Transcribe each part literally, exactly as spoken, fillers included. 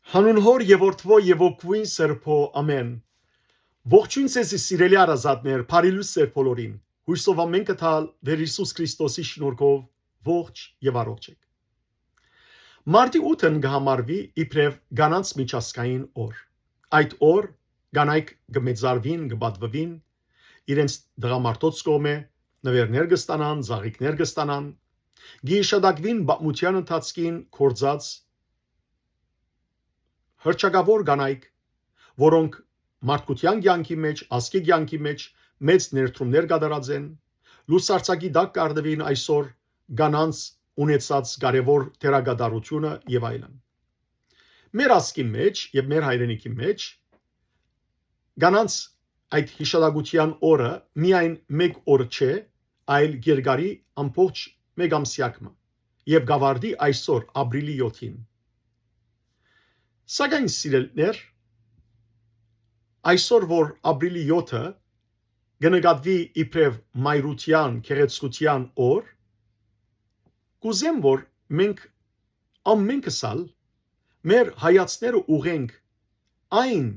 Հանուն Հօր եւ Որդւոյ եւ Ոգւոյն Սրբոյ, ամէն։ Ողջոյն ձեզի, սիրելի հարազատներ, բարի լոյս ձեր բոլորին։ Յոյսով ամէնքը թալ Տէր Յիսուս Քրիստոսի շնորհքով ողջ եւ առողջ եք։ Մարտի ութը կը համարուի իբրեւ կանանց միջազգային օր։ Այդ օր կանայք կը մեծարուին, կը պատուին իրենց տղամարդոց կողմէ, նուէրներ կը ստանան, ծաղիկներ կը ստանան, կը հիշատակուին պատմութեան ընթացքին գործած հռչակաւոր կանայք, որոնք մարդկութեան կեանքի մէջ, ազգի կեանքի մէջ մեծ ներդրումներ կատարած են, լուսարձակի տակ կ'առնուին այսօր կանանց ունեցած կարեւոր դերակատարութիւնը եւ այլն։ Մեր ազգի մէջ եւ մեր հայրենիքի մէջ կանանց այդ յիշատակութեան օրը միայն մէկ օր չէ, այլ երկարի ամբողջ մէկ ամսեակ մը եւ կ'աւարտի այսօր, ապրիլի յոթին։ Սակայն, սիրելիներ, այսօր որ ապրիլի յոթը կը նկատուի իբրեւ մայրութեան, գեղեցկութեան օր, կ'ուզեմ որ մենք ամենքս ալ մեր հայացքները ուղղենք այն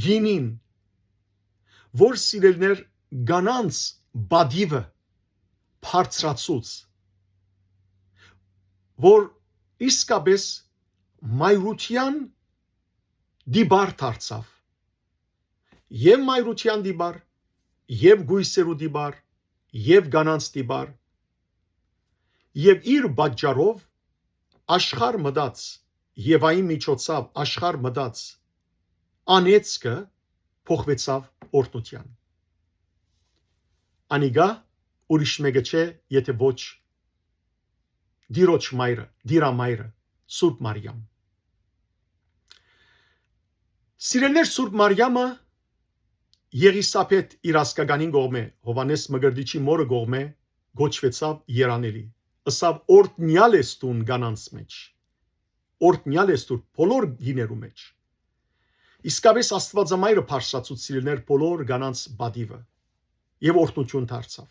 գինին, որ, սիրելիներ, կանանց պատիւը բարձրացուց, որ իսկապէս մայրութեան տիպար դարձաւ, եւ մայրութեան տիպար, եւ կոյսերու տիպար, եւ կանանց տիպար, եւ իր պատճառով աշխարհ մտած, Եվային միջոցաւ աշխարհ մտած անեծքը փոխուեցաւ օրհնութեան։ Անիկա ուրիշ մէկը չէ, եթէ ոչ Տիրոջ մայրը, Տիրամայրը, Սուրբ Մարիամ։ Սիրելիներ, Սուրբ Մարիամը Եղիսաբեթ իր ազգականին կողմէ, Յովհաննէս Մկրտիչի մօրը կողմէ կոչուեցաւ երանելի։ Ըսաւ. «Օրհնեալ ես դուն կանանց մէջ, օրհնեալ ես դու բոլոր կիներու մէջ»։ Իսկապէս Աստուածամայրը բարձրացուց, սիրելիներ, բոլոր կանանց պատիւը եւ օրհնութիւն դարձաւ։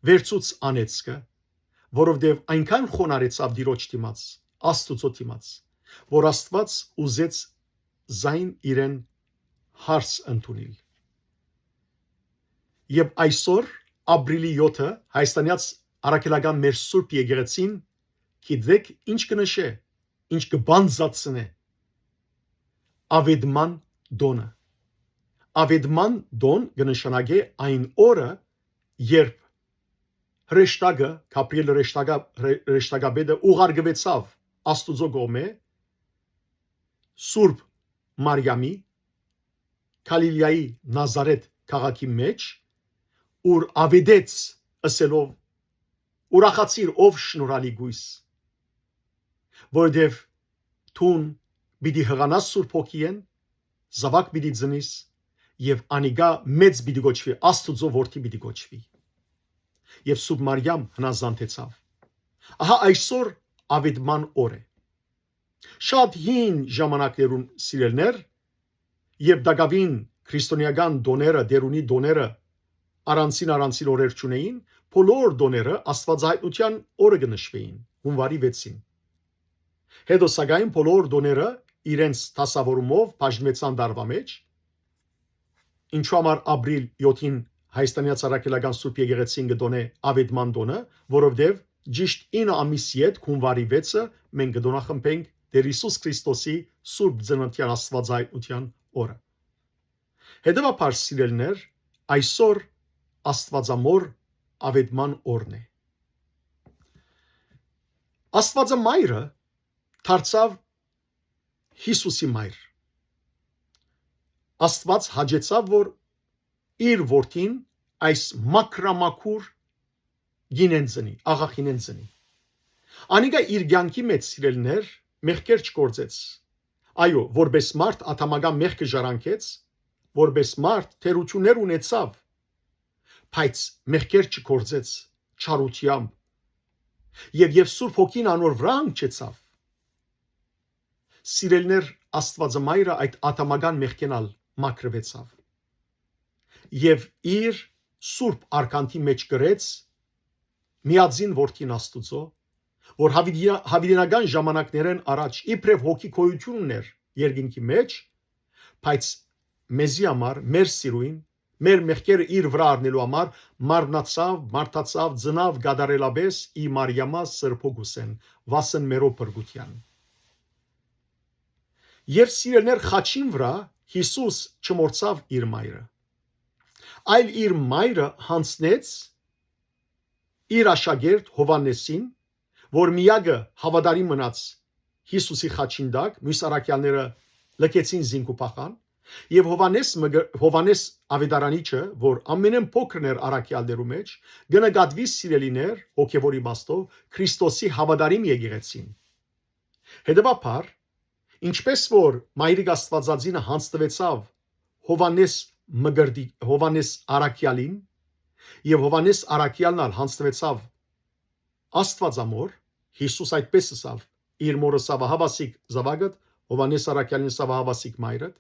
Վերցուց անեծքը, որովհետեւ այնքան խոնարհեցաւ Տիրոջ դիմաց, Աստուծոյ դիմաց, որ Աստուած ուզեց զայն իրեն հարս ընդունիլ։ Եւ այսօր, ապրիլի յոթը, հայաստանեաց առաքելական մեր Սուրբ Եկեղեցին, գիտեք ինչ կը նշէ, ինչ կը բանձացնէ Աւետման տօնը։ Աւետման տօն կը նշանակէ այն օրը, երբ հրեշտակը, Գաբրիէլ հրեշտակա-, հրե-, հրեշտակապետը ուղարկուեցաւ Աստուծոյ կողմէ Սուրբ Մարիամի, Գալիլեայի Նազարեթ քաղաքի մէջ, ուր աւետեց ըսելով. «Ուրախացիր, ով շնորհալի կոյս, որովհետեւ դուն պիտի յղանաս Սուրբ Հոգիէն, զաւակ պիտի ծնիս եւ անիկա մեծ պիտի կոչուի, Աստուծոյ որդի պիտի կոչուի»։ Եւ Սուրբ Մարիամ հնազանդեցաւ։ Ահա այսօր Աւետման օր է։ Շատ հին ժամանակներուն, սիրելիներ, երբ տակաւին քրիստոնեական տօները, Տէրունի տօները առանձին-առանձին օրեր չունէին, բոլոր տօները Աստուածահայտնութեան օրը կը նշուէին, յունուարի վեցին։ Հետո, սակայն, բոլոր տօները իրենց դասաւորումով բաժնուեցան տարուայ մէջ, ինչու համար ապրիլ յոթին Հայաստանեաց Առաքելական Սուրբ Եկեղեցին կը տօնէ Աւետման տօնը, որովհետեւ ճիշդ ինը ամիս ետք, յունուարի վեցը, մենք կը տօնախմբենք Տէր Յիսուս Քրիստոսի Սուրբ Ծննդեան Աստուածահայտնութեան օրը։ Հետեւաբար, սիրելիներ, այսօր Աստուածամոր Աւետման օրն է։ Աստուածամայրը դարձաւ Յիսուսի մայր։ Աստուած հաճեցաւ, որ իր որդին այս մաքրամաքուր կինէն ծնի, աղախինէն ծնի։ Անիկա իր կեանքի մէջ, սիրելիներ, մեղքեր չգործեց։ Այո, որպէս մարդ ադամական մեղքը ժառանգեց, որպէս մարդ թերութիւններ ունեցաւ, բայց մեղքեր չգործեց չարութեամբ։ Եւ, եւ Սուրբ Հոգին անոր վրայ հնչեցաւ։ Սիրելիներ, Աստուածամայրը այդ ադամական մեղքէն ալ մաքրուեցաւ եւ իր սուրբ արգանդի մէջ կրեց միածին որդին Աստուծոյ, որ Յաւիտի-, Յաւիտենական ժամանակներէն առաջ իբրեւ հոգի գոյութիւն ունէր երկնքի մէջ, բայց մեզի համար, մեր սիրոյն, մեր մեղքերը իր վրայ առնելու համար մարմնացաւ, մարդացաւ, ծնաւ կատարելապէս ի Մարիամա սրբոյ կուսեն, վասն մերոյ փրկութեան։ Եւ սիրելիներ, խաչին վրայ Յիսուս չմոռցաւ իր մայրը, այլ իր մայրը յանձնեց իր աշակերտ Յովհաննեսին, որ միակը հաւատարիմ մնաց Յիսուսի խաչին տակ, միւս առաքեալները լքեցին զինք ու փախան, եւ Յովհաննես մը գ-, Յովհաննես Աւետարանիչը, որ ամենէն փոքրն էր առաքեալներու մէջ, կը նկատուի, սիրելիներ, հոգեւոր իմաստով, Քրիստոսի հաւատարիմ եկեղեցին։ Հետեւաբար, ինչպէս որ Մայրիկ Աստուածածինը յանձնուեցաւ Յովհաննես Մկրտի-, Յովհաննես Առաքեալին, եւ Յովհաննես Առաքեալն ալ յանձնուեցաւ Աստուածամոր, Յիսուս այդպէս ըսաւ իր մօրը. «Սաւահաւասիկ զաւակդ», Յովհաննես Առաքեալին ըսաւ՝ «Ահաւասիկ մայրդ»։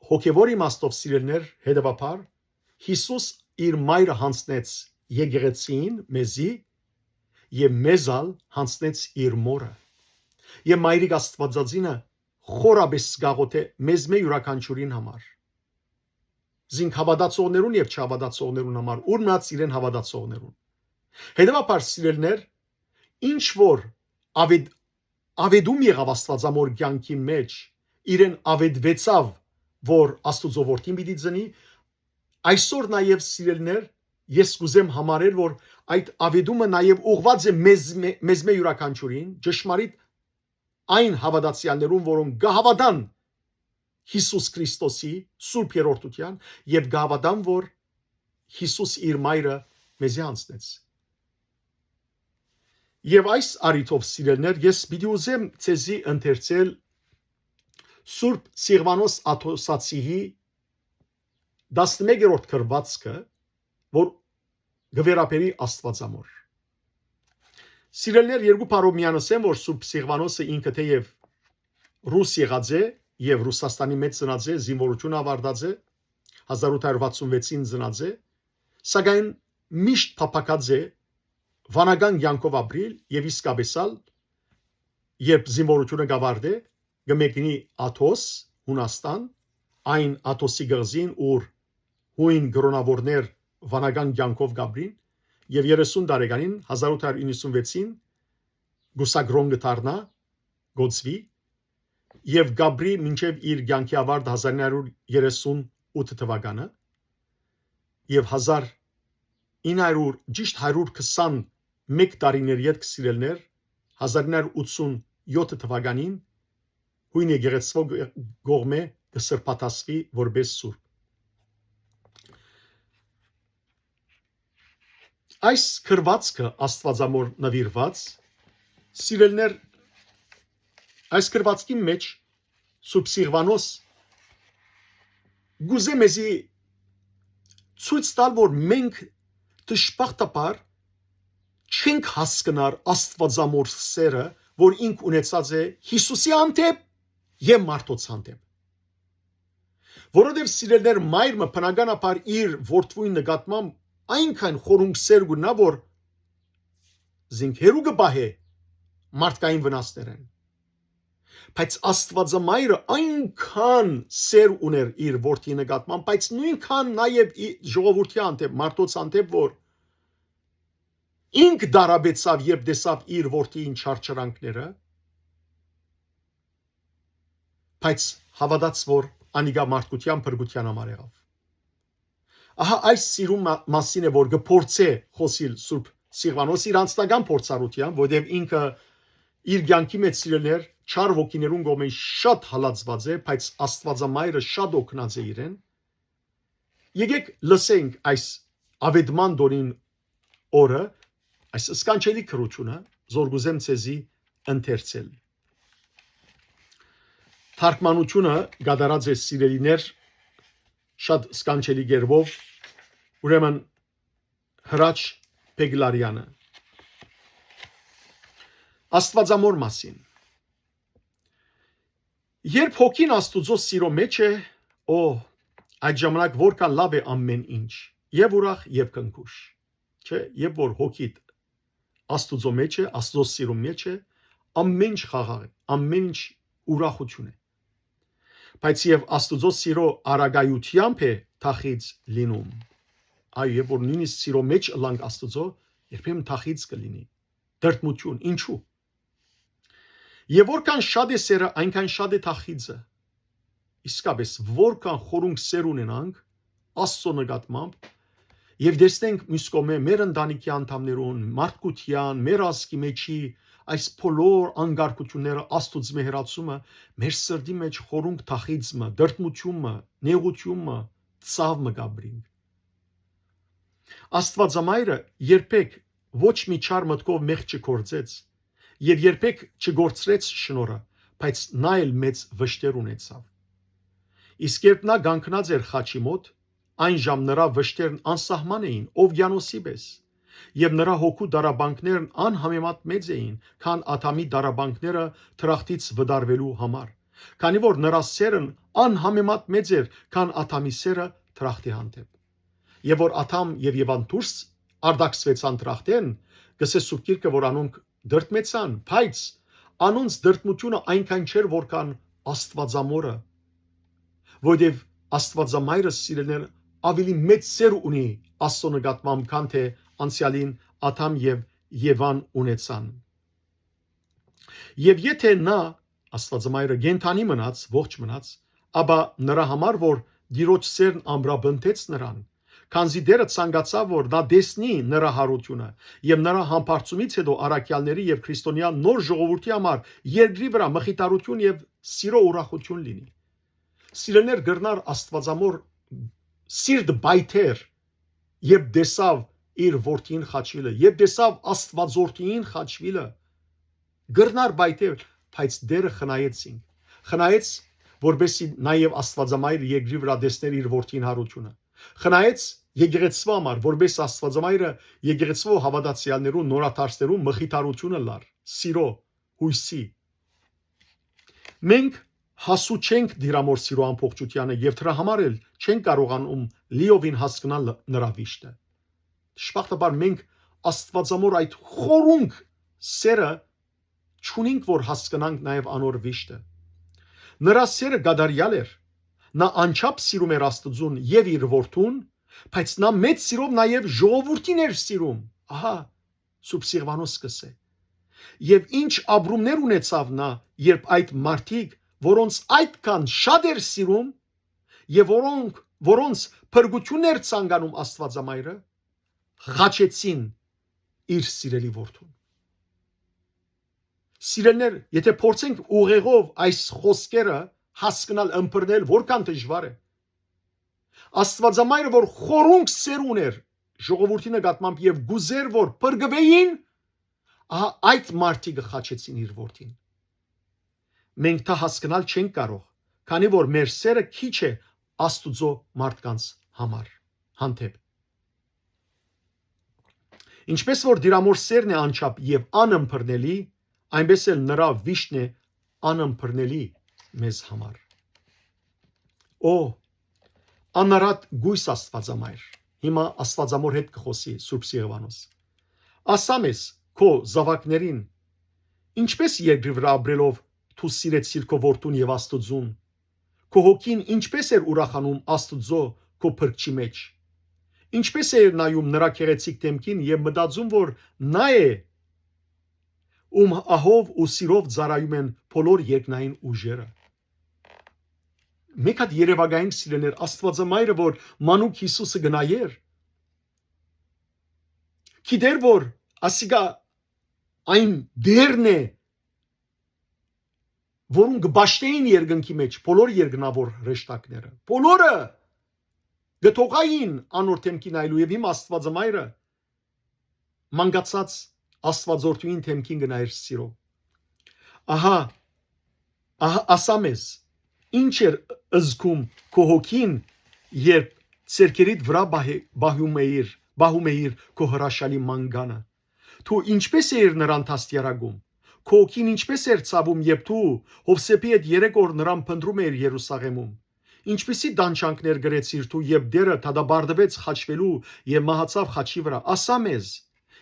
Հոգեւոր իմաստով, սիրելիներ, հետեւաբար, Յիսուս իր մայրը յանձնեց եկեղեցին, մեզի, եւ մեզ ալ յանձնեց իր մօրը։ Եւ Մայրիկ Աստուածածինը խորապէս զգաղոթէ մեզմէ յուրաքանչիւրին համար, զինք հաւատացողներուն եւ չհաւատացողներուն համար, ուր մնաց իրեն հաւատացողներուն։ Հետեւաբար, սիրելիներ, ինչ որ աւետ-, աւետում եղաւ Աստուածամոր կեանքին մէջ, իրեն աւետուեցաւ, որ Աստուծոյ որդին պիտի ծնի, այսօր նաեւ, սիրելիներ, ես կ'ուզեմ համարել, որ այդ աւետումը նաեւ ուղղուած է մեզ, մե-, մեզմէ յուրաքանչիւրին, ճշմարիտ այն հաւատացեալներուն, որոնք կը հաւատան Յիսուս Քրիստոսի սուրբ երրորդութեան եւ կը հաւատան, որ Յիսուս իր մայրը մեզի յանձնեց։ Եւ այս առիթով, սիրելիներ, ես պիտի ուզեմ ձեզի ընթերցել Սուրբ Սիղվանոս Աթոսացիի տասնմեկերորդ գրուածքը, որ կը վերաբերի Աստուածամոր։ Սիրելիներ, երկու բառով միանսեմ, որ Սուրբ Սիղվանոսը ինքը թէեւ ռուս եղած է եւ Ռուսաստանի մէջ ծնած է, զինվորութիւնը աւարտած է, հազար ութ հարյուր վաթսուն վեցին ծնած է, սակայն միշտ փափաքած է վանական կեանքով ապրիլ եւ իսկապէս ալ, երբ զինվորութիւնը կ'աւարտէ, կը մեկնի Աթոս, Յունաստան, այն Աթոսի կղզին, ուր յոյն կրօնաւորներ վանական կեանքով կ'ապրին, եւ երեսուն տարեկանին, հազար ութ հարյուր իննսուն վեցին, կուսակրօն կը դառնայ, կ'օծուի, եւ կ'ապրի մինչեւ իր կեանքի աւարտը հազար ինը հարիւր երեսուն ութ թուականը, եւ հազար ինը հարիւր, ճիշտ հարիւր քսանմէկ տարիներ ետք, սիրելիներ, հազար ինը հարիւր ութսուն յոթ թուականին, յոյն եկեղեցւոյ կողմէ կը սրբադասուի որպէս սուրբ։ Այս գրուածքը Աստուածամոր նուիրուած, սիրելիներ, այս գրուածքին մէջ Սուրբ Սիղվանոս կ'ուզէ մեզի ցոյց տալ, որ մենք դժբախտաբար չենք հասկնար Աստուածամոր սերը, որ ինք ունեցած է Յիսուսի հանդէպ եւ մարդոց հանդէպ։ Որովհետեւ, սիրելիներ, մայր մը բնականաբար իր որդւոյն նկատմամբ այնքան խորունկ սեր կուննայ, որ զինք հեռու կը պահէ մարդկային վնասներէն։ Բայց Աստուածամայրը այնքան սեր ունէր իր որդի նկատմամբ, բայց նոյնքան նաեւ ի-, ժողովուրդի հանդէպ, մարդոց հանդէպ, որ ինք դարաբեցաւ, երբ տեսաւ իր որդիին չարչարանքները, բայց հաւատաց, որ անիկա մարդկութեան փրկութեան համար եղաւ։ Ահա այս սիրուն մա-, մասին է, որ կը փորձէ խօսիլ Սուրբ Սիղվանոս իր անձնական փորձառութեան, որտեղ ինքը իր կեանքի մեջ, սիրելիներ, չար ոգիներուն կողմէ շատ հալածված է, բայց Աստուածամայրը շատ օգնած է իրեն։ Եկեք լսենք այս Աւետման տօնին օրը այս սքանչելի գրութիւնը, զոր կ'ուզեմ ձեզի ընթերցել։ Թարգմանութիւնը կատարած է, սիրելիներ, շատ սքանչելի կերպով, ուրեմն, Հրաչ Բեգլարեանը։ Աստուածամոր մասին։ Երբ հոգին Աստուծոյ սիրո մեջ է, օ, այդ ժամանակ որքան լաւ է ամեն ինչ, եւ ուրախ, եւ քնքուշ։ Չէ, երբ որ հոգիդ Աստուծոյ մէջ է, Աստուծոյ սիրուն մէջ է, ամէն ինչ խաղաղ է, ամէն ինչ ուրախութիւն է։ Բայց եւ Աստուծոյ սիրոյ առակայութեամբ է թախիծ լինում։ Այո, երբ որ նոյնիսկ սիրոյ մէջ ըլլանք Աստուծոյ, երբեմն թախիծ կը լինի, դրդմութիւն։ Ինչու՞։ Եւ որքան շատ է սերը, այնքան շատ է թախիծը։ Իսկապէս, որքան խորունկ սեր ունենանք Աստուծոյ նկատմամբ, եւ տեսնենք միւս կողմէ մեր ընտանիքի անդամներուն, մարդկութեան, մեր ազգի մէջի այս բոլոր անկարգութիւնները, Աստուծմէ հեռացումը, մեր սրտի մէջ խորունկ թախիծ մը, դրդմութիւն մը, նեղութիւն մը, ցաւ մը կ'ապրինք։ Աստուածամայրը երբեք ոչ մի չար մտքով մեղք չգործեց եւ երբեք չգործրեց շնորհը, բայց նա էլ մեծ վշտեր ունեցաւ։ Իսկ երբ նա կանգնած էր խաչի մօտ, այն ժամ նրա վշտերն անսահման էին, օվկիանոսի պէս, եւ նրա հոգու դարաբանքներն անհամեմատ մեծ էին, քան Ադամի դարաբանքները դրախտից վտարուելու համար, քանի որ նրա սերն անհամեմատ մեծ էր, քան Ադամի սերը դրախտի հանդէպ։ Եւ որ Ադամ եւ Եվան դուրս արտաքսուեցան դրախտէն, կ'ըսէ Սուրբ Գիրքը, որ անոնք դրդմեցան, բայց անոնց դրդմութիւնը այնքան չէր, որքան Աստուածամորը, որովհետեւ Աստուածամայրը, սիրելիներ, աւելի մեծ սեր ունի Աստուծոյ նկատմամբ, քան թէ անցեալին Ադամ եւ Եվան ունեցան։ Եւ եթէ նա, Աստուածամայրը, կենդանի մնաց, ողջ մնաց, ապա նրա համար, որ Տիրոջ սերն ամրապնդեց նրան, քանզի Տէրը ցանկացաւ, որ նա տեսնի նրա յարութիւնը, եւ նրա համբարձումից յետոյ առաքեալների եւ քրիստոնեայ նոր ժողովուրդի համար երկրի վրայ մխիթարութիւն եւ սիրոյ ուրախութիւն լինի։ Սիրելիներ, կրնար Աստուածամոր սիրտը պայթէր, երբ տեսաւ իր որդին խաչուիլը, երբ տեսաւ Աստուածորդին խաչուիլը, կրնար պայթէր, բայց Տէրը խնայեց ինք։ Խնայեց, որպեսզի նաեւ Աստուածամայրը երկրի վրայ տեսնէր իր որդին յարութիւնը։ Խնայեց եկեղեցւոյ համար, որպեսզի Աստուածամայրը եկեղեցւոյ հաւատացեալներուն, նորադարձներուն մխիթարութիւնը ըլլար, սիրոյ, յոյսի։ Մենք հասու չենք Տիրամօր սիրոյ ամբողջութեանը եւ դրա համար էլ չենք կարողանում լիովին հասկնալ նրա վիշտը։ Դժբախտաբար մենք Աստուածամոր այդ խորունկ սերը չունինք, որ հասկնանք նաեւ անոր վիշտը։ Նրա սերը կատարեալ էր։ Նա անչափ սիրում էր Աստուծուն եւ իր որդուն, բայց նա մեծ սիրով նաեւ ժողովուրդին էր սիրում։ Ահա, Սուրբ Սիղվանոս կ'ըսէ։ Եւ ինչ ապրումներ ունեցաւ նա, երբ այդ մարդիկ, որոնց այդքան շատ էր սիրում եւ որոնք, որոնց փրկութիւնն էր ցանկանում Աստուածամայրը, խաչեցին իր սիրելի որդուն։ Սիրելիներ, եթէ փորձենք ուղեղով այս խօսքերը հասկնալ, ըմբռնել, որքան դժուար է։ Աստուածամայրը, որ խորունկ սեր ունէր ժողովուրդի նկատմամբ եւ կ'ուզէր, որ փրկուէին, ահա այդ մարդիկը խաչեցին իր որդին։ Մենք դա հասկնալ չենք կարող, քանի որ մեր սերը քիչ է Աստուծոյ մարդկանց համար, հանդէպ։ Ինչպես որ Տիրամօր սերն է անչափ եւ անըմբռնելի, այնպես էլ նրա վիշտն է անըմբռնելի մեզ համար։ Օ, անարատ գոյս Աստուածամայր, հիմա Աստուածամոր հետ կը խօսի Սուրբ Սիղվանոս։ Ասա մեզ, քո զաւակներին, ինչպես երկրի վրայ ապրելով դու սիրեցիր քո որդուն եւ Աստուծուն, քո հոգին ինչպես էր ուրախանում Աստուծոյ քո փրկչի մեջ։ Ինչպես էր նայում նրա գեղեցիկ դէմքին եւ մտածում, որ նա է, ում ահով ու սիրով ծառայում են բոլոր երկնային ուժերը։ Մեկ հատ երևակայենք, սիրելիներ, Աստուածամայրը, որ մանուկ Յիսուսը կը նայէր, գիտեր, որ ասիկա այն դերն է, որուն կը պաշտէին երկնքի մեջ բոլոր երկնաւոր հրեշտակները։ Բոլորը կը թողային անոր դէմքին այլու, եւ հիմա Աստուածամայրը մանկացած Աստուածորդուին դէմքին կը նայեր սիրով։ Ահա, ահա, ասա մեզ, ինչ էր զգում քո հոգին, երբ ցերկերիդ վրայ պահ-, պահում էիր, պահում էիր քո հրաշալի մանկանը։ Դու ինչպես էիր նրան դաստիարակում։ Քո հոգին ինչպես էր ցավում, երբ դու Յովսեփի հետ երեք օր նրան փնտռում էիր Երուսաղեմում։ Ինչպիսի տանջանքներ կրեցիր դու, երբ Տէրը դատապարտուեց խաչուելու եւ մահացաւ խաչի վրայ։ Ասա մեզ,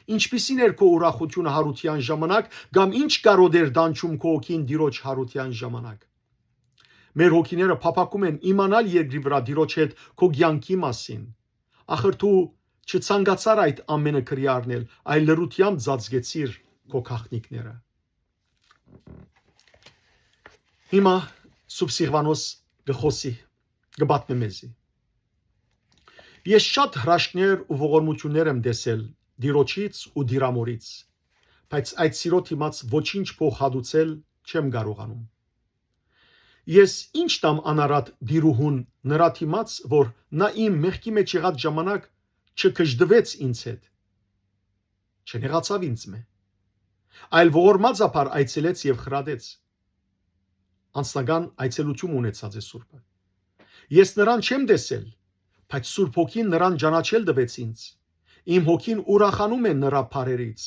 Ինչպիսի՞ն էր քո ուրախութիւնը յարութեան ժամանակ, կամ ի՞նչ կարօտ էր դանչում քո հոգին Տիրոջ յարութեան ժամանակ։ Մեր հոգիները փափաքում են իմանալ երկրի վրայ Տիրոջ հետ քո կեանքի մասին։ Ախր դու չցանկացար այդ ամէնը քրի առնել, այլ լռութեամբ ծածկեցիր քո գաղտնիքները։ Հիմա Սուրբ Սիղվանոս կը խօսի, կը պատմէ մեզի. «Ես շատ հրաշքներ ու ողորմութիւններ եմ տեսել Տիրոջից ու Տիրամորից, բայց այդ սիրո դիմաց ոչինչ փոխհատուցել չեմ կարողանում։ Ես ի՞նչ տամ անարատ Տիրուհուն նրա դիմաց, որ նա իմ մեղքի մէջ եղած ժամանակ չկժտուեց ինձ հետ, չնեղացաւ ինձմէ, այլ ողորմածաբար այցելեց եւ խրատեց»։ Անձնական այցելութիւն ունեցած է Սուրբը։ «Ես նրան չեմ տեսել, բայց Սուրբ Հոգին նրան ճանաչել տուեց ինձ։ Իմ հոգին ուրախանում է նրա բառերից,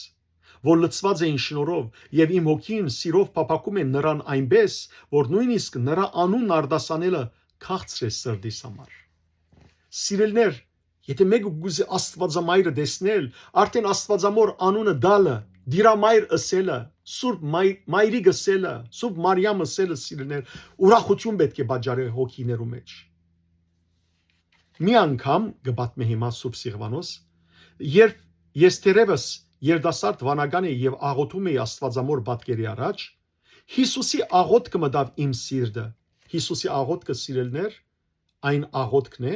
որ լցուած էին շնորհով, եւ իմ հոգին սիրով փափաքում է նրան այնպէս, որ նոյնիսկ նրա անունն արտասանելը քաղցր է սրտիս համար»։ Սիրելիներ, եթե մէկը կ'ուզի Աստուածամայրը տեսնել, արդեն Աստուածամոր անունը տալը, Տիրամայր ըսելը, Սուրբ Մայ-, Մայրիկ ըսելը, Սուրբ Մարիամ ըսելը, սիրելիներ, ուրախութիւն պէտք է պատճառէ հոգիներու մէջ։ Մի անգամ, կը պատմէ հիմա Սուրբ Սիղվանոս, երբ ես թերեւս երիտասարդ վանական էի եւ աղօթում էի Աստուածամոր պատկերի առաջ, Յիսուսի աղօթքը մտաւ իմ սիրտը։ Յիսուսի աղօթքը, սիրելիներ, այն աղօթքն է,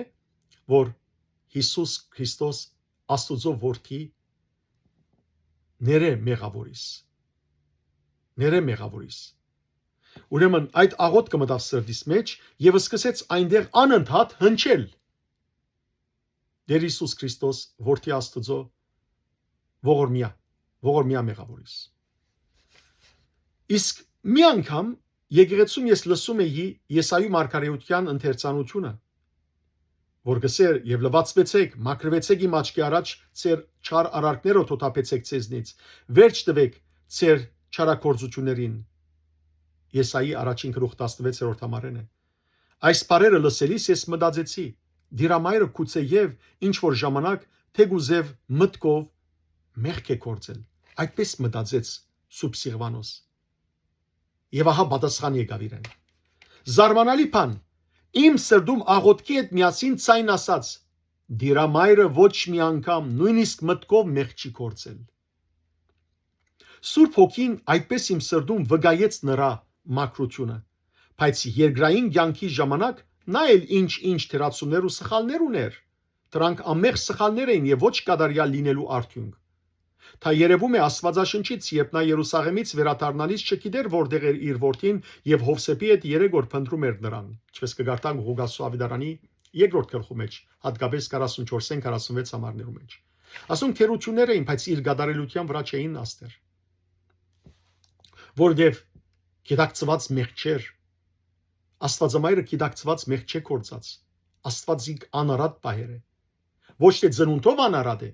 որ Յիսուս Քրիստոս, Աստուծոյ Որդի, ներէ մեղաւորիս։ Ներէ մեղաւորիս։ Ուրեմն այդ աղօթքը մտաւ սրտիս մէջ եւ սկսեց այնտեղ անընդհատ հնչել. «Տէր Յիսուս Քրիստոս, Որդի Աստուծոյ, ողորմիա, ողորմիա մեղաւորիս»։ Իսկ մի անգամ եկեղեցում ես լսում էի Եսայու մարգարէութեան ընթերցանութիւնը, որ կ'ըսէր. «Եւ լուացուեցէք, մաքրուեցէք իմ աչքի առաջ, ձեր չար արարքները թոթափեցէք ձեզնից, վերջ տուէք ձեր չարագործութիւններին»։ Եսայի առաջին գլուխ տասնվեցերորդ համարէն է։ Այս բառերը լսելիս ես մտածեցի. «Տիրամայրը գուցե եւ ինչ որ ժամանակ թէ կ'ուզեւ մտքով մեղք է գործել»։ Այդպես մտածեց Սուրբ Սիղվանոս։ Եւ ահա պատասխան եկաւ իրեն. «Զարմանալի բան, իմ սրտում աղօթքի հետ միասին ձայն ասաց. "Տիրամայրը ոչ մի անգամ նոյնիսկ մտքով մեղք չի գործել"»։ Սուրբ Հոգին այդպես իմ սրտում վկայեց նրա մաքրութիւնը, բայց երկրային կեանքի ժամանակ նա էլ ինչ-ինչ թերացումներ ու սխալներ ունէր։ Դրանք անմեղ սխալներ էին եւ ոչ կատարեալ լինելու արդիւնք։ Դա երեւում է Աստուածաշնչից, երբ նա Երուսաղեմից վերադառնալիս չգիտեր որտեղ էր իր որդին եւ Յովսէփի հետ երեք օր փնտռում էր նրան, ինչպես կը կարդանք Ղուկասու աւետարանի երկրորդ գլխու մէջ, հատկապես քառասունչորսէն քառասունվեց համարներու մէջ։ Ասոնք թերություններ էին, բայց իր կատարելութեան վրայ չէին աստեր, որովհետեւ գիտակցուած մեղք չէր։ Աստուածամայրը գիտակցուած մեղք չէ գործած։ Աստուած ինք անարատ պահեր է։ Ոչ թէ ծնունդով անարատ է,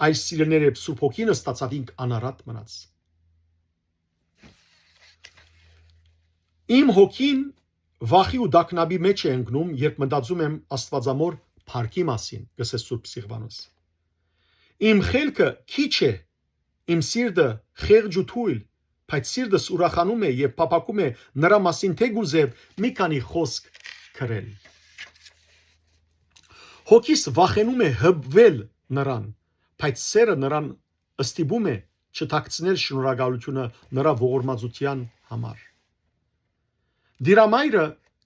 այլ, սիրելիներ, երբ Սուրբ Հոգին ստացաւ, ինք անարատ մնաց։ Իմ հոգին վախի ու տագնապի մէջ է ընկնում, երբ մտածում եմ Աստուածամոր փառքի մասին, կ'ըսէ Սուրբ Սիղվանոս։ Իմ խելքը քիչ է, իմ սիրտը խեղճ ու թույլ, բայց սիրտս ուրախանում է եւ փափաքում է նրա մասին թէ կ'ուզեւ մի քանի խօսք գրել։ Հոգիս վախենում է հպվել նրան, բայց սերը նրան ստիպում է չթաքցնել շնորհակալությունը նրա ողորմածութեան համար։ Տիրամայրը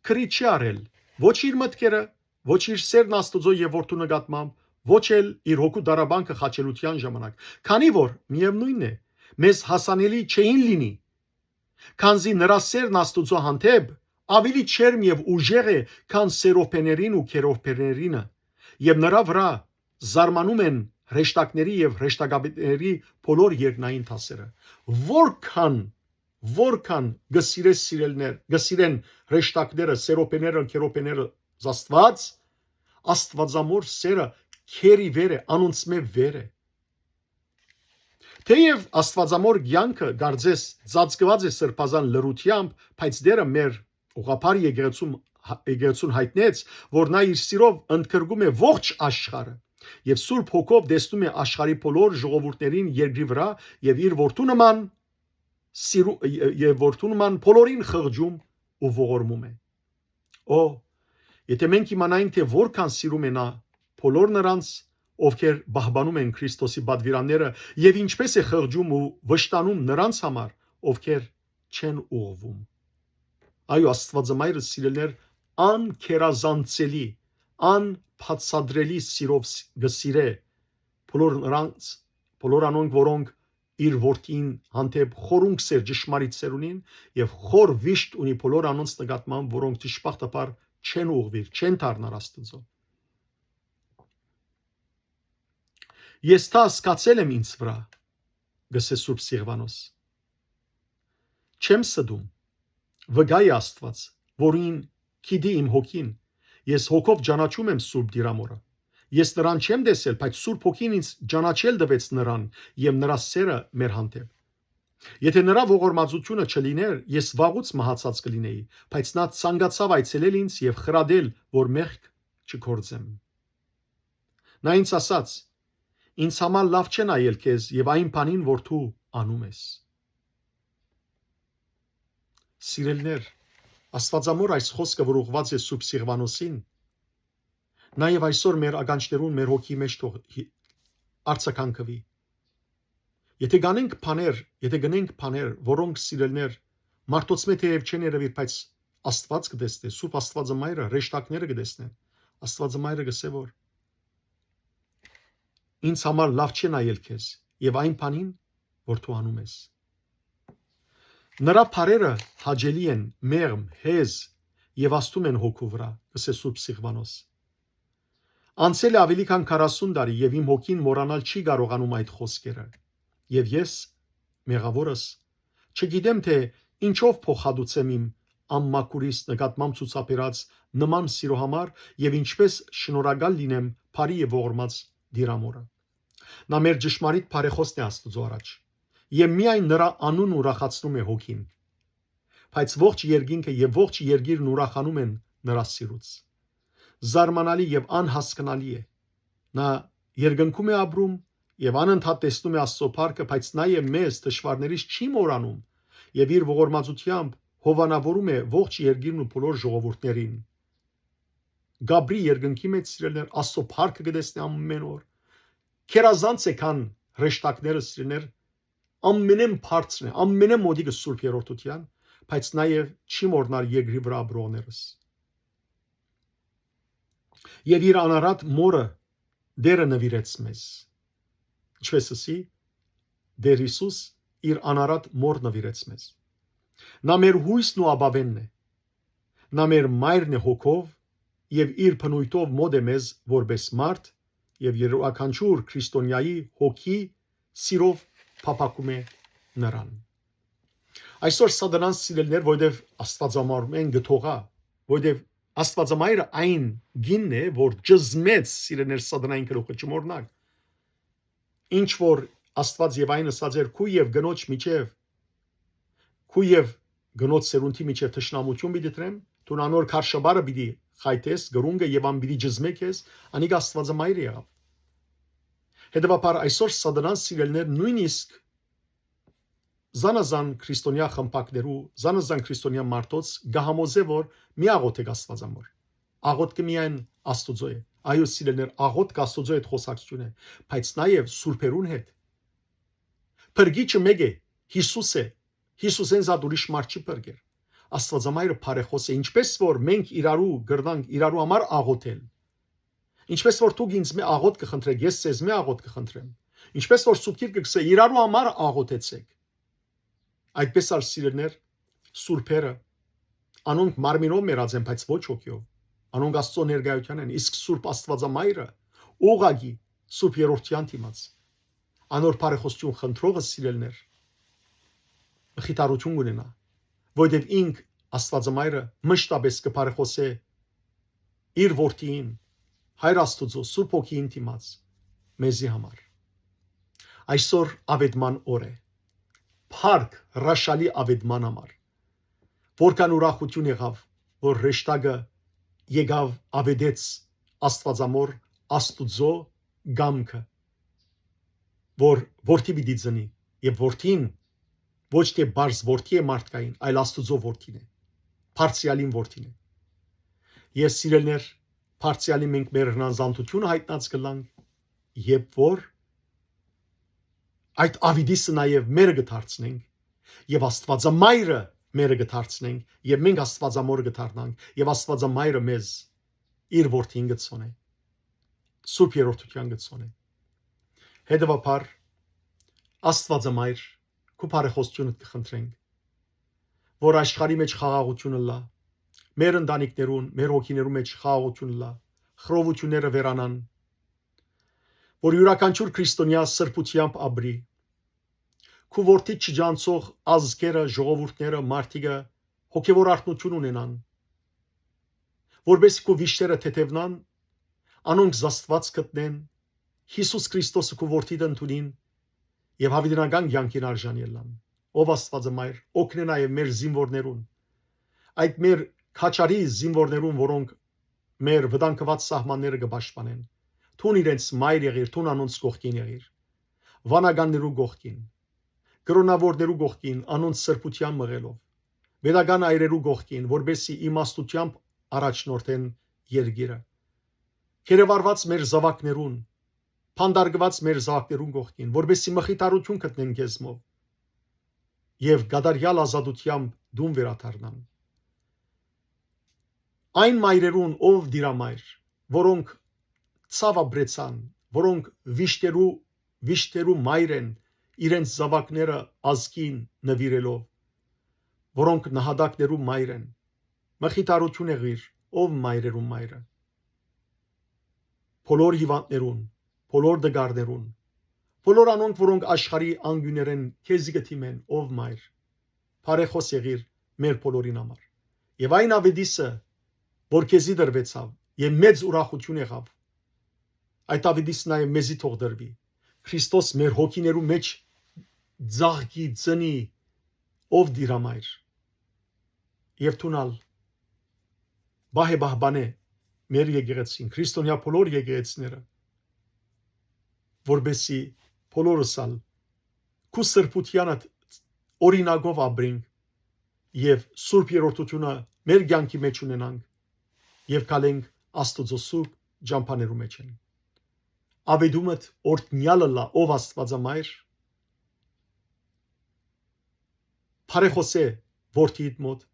քրի չի արել ոչ իր մտքերը, ոչ իր սերն Աստուծոյ եւ որդու նկատմամբ, ոչ էլ իր հոգու դարաբանքը խաչելութեան ժամանակ, քանի որ, միեւնոյն է, մեզ հասանելի չէին լինի, քանզի նրա սերն Աստուծոյ հանդէպ աւելի ջերմ եւ ուժեղ է, քան սերոբեներին ու քերոբերինը, եւ նրա վրայ զարմանում են հրեշտակների եւ հրեշտակապետների բոլոր երկնային դասերը։ Որքան, որքան կը սիրես, սիրելիներ, կը սիրեն հրեշտակները, սերոբեները, քերոբեները Աստուած, Աստուածամոր սերը քերի վեր է, անոնցմէ վեր է։ Թեեւ Աստուածամոր կեանքը, կարծես, ծածկուած է սրբազան լռութեամբ, բայց Տէրը մեր ուղղափառ եկեղեցում, եկեղեցուն յայտնեց, որ նա իր սիրով ընդգրկում է ողջ աշխարհը։ Եւ Սուրբ Հոգով տեսնում է աշխարհի բոլոր ժողովուրդներին երկրի վրայ եւ իր որդու նման սիրու-, ե-, եւ որդու նման բոլորին խղճում ու ողորմում է։ Օ, եթե մենք իմանայինք, թէ որքան սիրում է նա բոլոր նրանց, ովքեր պահպանում են Քրիստոսի պատուիրանները, եւ ինչպես է խղճում ու վշտանում նրանց համար, ովքեր չեն ուղղվում։ Այո, Աստուածամայրը, սիրելիներ, անկերազանցելի, անբացատրելի սիրով ս-, կը սիրէ բոլոր նրանց, բոլոր անոնք, որոնք իր որդին հանդէպ խորունկ սեր ճշմարիտ սեր ունին եւ խոր վիշտ ունի բոլոր անոնց նկատմամբ, որոնք դժբախտաբար չեն ուղղուիր, չեն դառնար Աստուծոյ։ «Ես թա զգացել եմ ինձ վրայ», կ'ըսէ Սուրբ Սիղվանոս։ «Չեմ ստում, վկայ է Աստուած, որին գիտի իմ հոգին, ես հոգով ճանաչում եմ Սուրբ Տիրամորը։ Ես նրան չեմ տեսել, բայց Սուրբ Հոգին ինձ ճանաչել տուեց նրան եւ նրա սերը մեր հանդէպ։ Եթե նրա ողորմածությունը չլիներ, ես վաղուց մահացած կլինեի, բայց նա ցանկացաւ այցելել ինձ եւ խրատել, որ մեղք չգործեմ։ Նա ինձ ասաց. "Ինձ համար լաւ չէ նայել քեզ եւ այն բանին, որ դու անում ես"»։ Սիրելիներ, Աստուածամոր այս խօսքը, որ ուղղուած է Սուրբ Սիղվանոսին, նաեւ այսօր մեր ականջներուն, մեր հոգի մէջ թող հի-, արձագանքուի։ Եթե գանենք բաներ, եթե գնենք բաներ, որոնք, սիրելիներ, մարդոց մէ թեեւ չեն երեւիր, բայց Աստուած կը տեսնէ, Սուրբ Աստուածամայրը, հրեշտակները կը տեսնեն, Աստուածամայրը կ'ըսէ, որ "Ինձ համար լաւ չէ նայել քեզ եւ այն բանին, որ դու անում ես"։ Նրա բառերը հաճելի են, մեղմ, հեզ եւ ազդում են հոգու վրայ, կ'ըսէ Սուրբ Սիղվանոս։ Անցել է ավելի քան քառասուն տարի եւ իմ հոգին մոռանալ չի կարողանում այդ խօսքերը։ Եւ ես, մեղաւորս, չգիտեմ, թէ ինչով փոխհատուցեմ իմ անմաքուրիս նկատմամբ ցուցաբերած նման սիրո համար եւ ինչպես շնորհակալ լինեմ բարի եւ ողորմած Տիրամորը։ Նա մեր ճշմարիտ բարեխօսն է Աստուծոյ առաջ, եւ միայն նրա անունը ուրախացնում է հոգին։ Բայց ողջ երկինքը եւ ողջ երկիրն ուրախանում են նրա սիրուց։ Զարմանալի եւ անհասկնալի է։ Նա երկնքում է ապրում եւ անընդհատ տեսնում է Աստծո փառքը, բայց նաեւ մեզ, թշվառներիս, չի մոռանում եւ իր ողորմածությամբ հովանավորում է ողջ երկիրն ու բոլոր ժողովուրդներին։ Կապրի երկնքի մեջ, սիրելիներ, Աստծո փառքը կը տեսնի ամէն օր։ Քերազանց է քան հրեշտակները, սիրելիներ, ամենէն բարձրն է, ամենէն մօտիկը Սուրբ Երրորդութեան, բայց նաեւ չի մոռնար երկրի վրայ ապրողներս։ Եւ իր անարատ մորը Տէրը նուիրեց մեզ։ Ինչպես ըսի, Տէր Յիսուս իր անարատ մոր նուիրեց մեզ։ Նա մեր յոյսն ու ապաւենն է։ Նա մեր մայրն է հոգով եւ իր բնույթով մօտ է մեզ որպէս մարդ, եւ յուրաքանչյուր քրիստոնեայի հոգի սիրով փափաքում է նրան։ Այսօր Սատանան, սիրելիներ, որտեւ Աստուածամարմեն կը թողայ, որտեւ Աստուածամայրը այն գինն է, որ ճզմեց, սիրելիներ, Սատանային գլուխը, չմոռնաք։ Ինչ որ Աստուած եւ այն ըսած էր, "Քու եւ կնոջ միջեւ, քու եւ կնոջ սերունդի միջեւ թշնամություն պիտի դրեմ, դուն անոր քարշապարը պիտի խայտես, կրունկը, եւ ան պիտի ճզմե քեզ", անիկա Աստուածամայրը եղաւ։ Հետեւաբար այսօր Սատանան, սիրելիներ, նոյնիսկ զանազան քրիստոնեայ խմբակներու, զանազան քրիստոնեայ մարդոց կը համոզէ, որ մի աղոթեք Աստուածամոր։ Աղոթքը միայն Աստուծոյ է։ Այո, սիրելիներ, աղոթքը Աստուծոյ հետ խօսակցութիւն է, բայց նաեւ սուրբերուն հետ։ Փրկիչը մէկ է, Յիսուս է։ Յիսուսէն զատ ուրիշ մարդ չի փրկեր։ Աստուածամայրը բարեխօս է, ինչպես որ մենք իրարու կրնանք իրարու համար աղոթել։ Ինչպես որ դուք ինձ մէ աղոթ կը խնդրեք, ես ձեզ մէ աղոթ կը խնդրեմ։ Ինչպես որ Սուրբ Գիրքը կ'ըսէ, "Իրարու համար աղոթեցեք"։ Այդպես ալ, սիրելիներ, սուրբերը, անոնք մարմինով մեռած են, բայց ոչ հոգիով։ Անոնք Աստծո ներկայութեան են, իսկ Սուրբ Աստուածամայրը ուղղակի Սուրբ Երրորդեան դիմաց։ Անոր բարեխօսություն խնդրողը, սիրելիներ, մխիթարութիւն կունենայ, որովհետեւ ինք, Աստուածամայրը, մշտապես կը բարեխօսէ իր որդիին, Հայր Աստուծոյ, Սուրբ Հոգիին դիմաց, մեզի համար։ Այսօր Աւետման օր է, փառք հրաշալի Աւետման համար։ Որքան ուրախութիւն եղաւ, որ հրեշտակը եկաւ, աւետեց Աստուածամոր, Աստուծոյ, կամքը, որ որդի պիտի ծնի, եւ որդին ոչ թէ պարզ որդի է մարդկային, այլ Աստուծոյ որդին է, բարձեալին որդին է։ Ես, սիրելիներ, բարձեալին մենք մեր հնազանդութիւնը յայտնած կ'ըլլանք, երբ որ այդ աւիտիսը նաեւ մերը կը դարձնենք, եւ Աստուածամայրը մերը կը դարձնենք, եւ մենք Աստուածամոր կը դառնանք, եւ Աստուածամայրը մեզ իր որդին կը ցոնէ, Սուրբ Երրորդութեան կը ցոնէ։ Հետեւաբար, Աստուածամայր, քու բարեխօսութիւնդ կը խնդրենք, որ աշխարհի մէջ խաղաղութիւն ըլլայ, մեր ընտանիքներուն, մեր հոգիներու մէջ խաղաղութիւն ըլլայ, խռովութիւնները վերանան, որ իւրաքանչիւր քրիստոնեայ սրբութեամբ ապրի, քու որդիդ չճանչող ազգերը, ժողովուրդները, մարդիկը հոգեւոր արթնութիւն ունենան, որպէս քու վիշտերը թեթեւնան, անոնք զաստուած գտնեն, Յիսուս Քրիստոսը քու որդիդ ընդունին եւ յաւիտենական կեանքին արժանի ըլլան։ Ով Աստուածը մայր, օգնե նաեւ մեր զինուորներուն, այդ մեր քաչարի զինուորներուն, որոնք մեր վտանգուած սահմանները կը պաշտպանեն։ Թուն իրենց մայր եղիր, թուն անոնց կողքին եղիր, վանականներու կողքին, կրոնաւորներու կողքին, անոնց սրբութեան մղելով, պետական այրերու կողքին, որպեսզի իմաստութեամբ առաջնորդեն երկիրը։ Գերեվարված մեր զաւակներուն, փանդարկուած մեր զաւակներուն կողքին, որպեսզի մխիթարութիւն գտնեն քեզմով եւ կատարեալ ազատութեամբ տուն վերադառնան։ Այն մայրերուն, ով դիրամայր, որոնք ցաւ ապրեցան, որոնք վիշտերու, վիշտերու մայր են, իրենց զաւակները ազգին նուիրելով, որոնք նահատակներու մայր են, մխիթարութիւն եղիր, ով մայրերուն մայրը, բոլոր հիւանդներուն, բոլոր տկարներուն, բոլոր անոնք, որոնք աշխարհի անկիւներէն քեզի կը դիմեն, ով մայր, բարեխօս եղիր մեր բոլորին համար։ Եւ այն աւետիսը, որ քեզի տրուեցաւ եւ մեծ ուրախութիւն եղաւ, այդ աւետիսը նաեւ մեզի թող տրուի։ Քրիստոս մեր հոգիներու մէջ ծաղկի, ծնի, ով դիրամայր, եւ դուն ալ պահ է պահպանէ մեր եկեղեցին, քրիստոնեայ բոլոր եկեղեցիները, որպեսզի բոլորս ալ քու սրբութեանդ օրինակով ապրենք եւ Սուրբ Երրորդութիւնը մեր կեանքի մէջ ունենանք եւ գալենք Աստուծոյ սուրբ ճամբաներու մէջ են։ Աւետումդ օրհնեալ ըլլայ, ով Աստուածամայր, բարեխօսէ որդիդ մօտ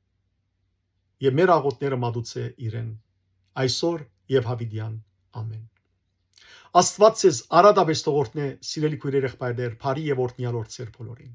եւ մեր աղօթքները մատուցէ իրեն այսօր եւ յաւիտեան։ Ամէն։ Աստուած ձեզ արատապէս թող օրհնէ, սիրելի քոյրեր, եղբայրներ, բարի եւ օրհնեալ օր ձեր բոլորին։